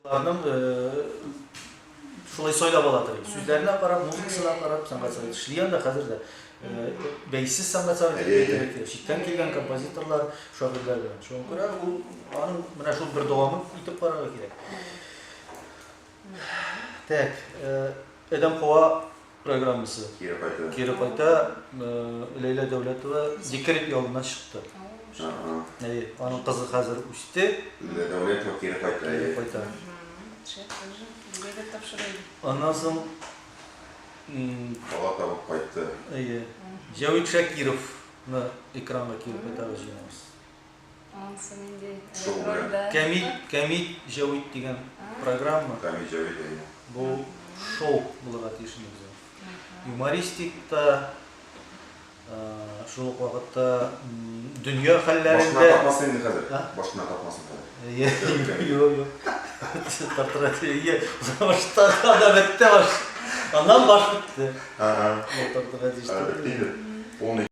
Аларның шулай сайлап ала торый. Сүзләренә карап, музыкасына карап, сәнгать советы эшли анда хәзер дә. Бәйсез сәнгать советы дип әйтергә читтән килгән композиторлар, шагыйрьләр белән. Шуңа күрә ул аның менә шул бер дәвамын итеп карарга кирәк. Так, Эдем Хова программасы. Кире кайта. Кире кайта. Ләйлә Дәүләтова декрет ялыннан чыкты. Әйе, аның кызы хәзер үсте. Ләйлә Дәүләтова кире кайта. Кире кайта. Шәп, тоже. Бигрәк тапшыру иде. Аннан соң Бала табып кайтты. Әйе. Җәвит Шакировны экранга кире кайтарырга җыенабыз. Анысы нинди Шоу белән. рольдә? Кәмит, Кәмит Җәвит дигән программа. Кәмит Җәвит, әйе. Бу шоу булырга тиеш инде безнең. Юмористик та, шул ук вакытта дөнья хәлләрен Башына дә. тартмасын инде хәзер. А? Башына тартмасын хәзер. Әйе, юк, юк. Тартырга әйе. Башта да бетте баш. Аннан баш бетте. Ага. Ул тартырга тиеш Бетте түгел. инде. Полный.